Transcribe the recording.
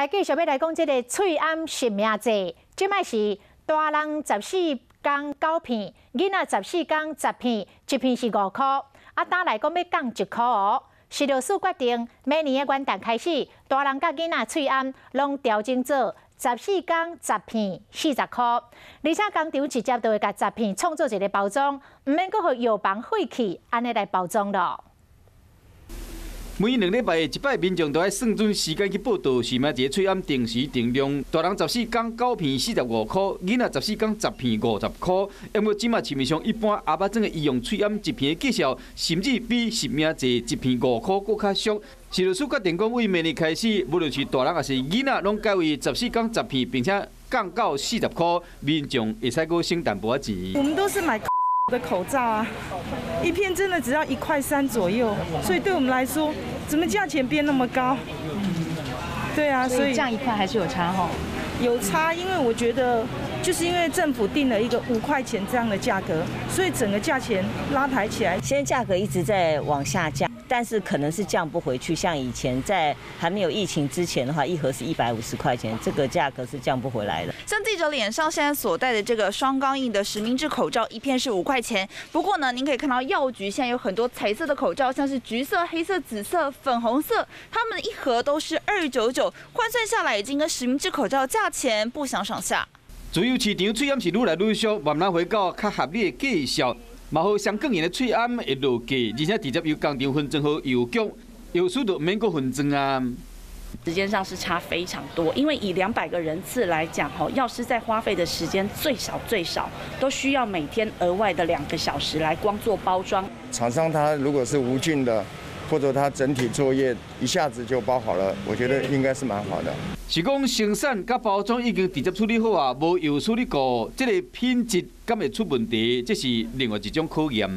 來繼續欲來講這个喙罨實名制，這擺是大人十四工九片，囡仔十四工十片，一片是5箍。啊，今來講欲降1箍哦。食藥署決定，明年的元旦開始，大人佮囡仔喙罨攏調整做十四工十片40箍，而且工廠直接就會共十片創做一个包裝，毋免閣予藥房廢去，按呢來包裝囉。每2禮拜一擺，民眾都愛算準時間去報到，實名制喙罨定時定量，大人十四工九片45箍，囡仔十四工十片50箍。毋過這馬市面上一般阿肉裝的醫用喙罨一片的價數，甚至比實名制一片5箍閣較俗。食藥署決定講，對明年開始，無論是大人抑是囡仔，攏改為十四工十片，並且降到四十箍，民眾會使閣省淡薄仔錢。我們都是買的口罩啊，一片真的只要1塊3左右，所以對我們來說，怎麼價錢變那麼高？對啊，所以降1塊還是有差吼。有差，因為我覺得就是因為政府定了一個5塊錢這樣的價格，所以整個價錢拉抬起來。現在價格一直在往下降，但是可能是降不回去。像以前在還沒有疫情之前的話，一盒是150塊錢，這個價格是降不回來的。像記者臉上現在所戴的這個雙鋼印的實名制口罩，一片是5塊錢。不過呢，您可以看到藥局現在有很多彩色的口罩，像是橘色、黑色、紫色、粉紅色，它們一盒都是2.99，換算下來已經跟實名制口罩價錢不相上下。自由市場喙罨是愈來愈俗，慢慢回到較合理的價數，嘛予雙鋼印的喙罨會落價，而且直接由工廠分裝予藥局，藥師就毋免閣分裝啊。時間上是差非常多，因為以200個人次來講，吼，藥師在花費的時間最少最少都需要每天額外的2個小時來光做包裝。廠商他如果是無菌的，或者他整體作業一下子就包好了，我覺得應該是蠻好的。是講生產佮包裝已經直接處理好啊，無藥師咧顧，這个品質敢會出問題？這是另外一種考驗。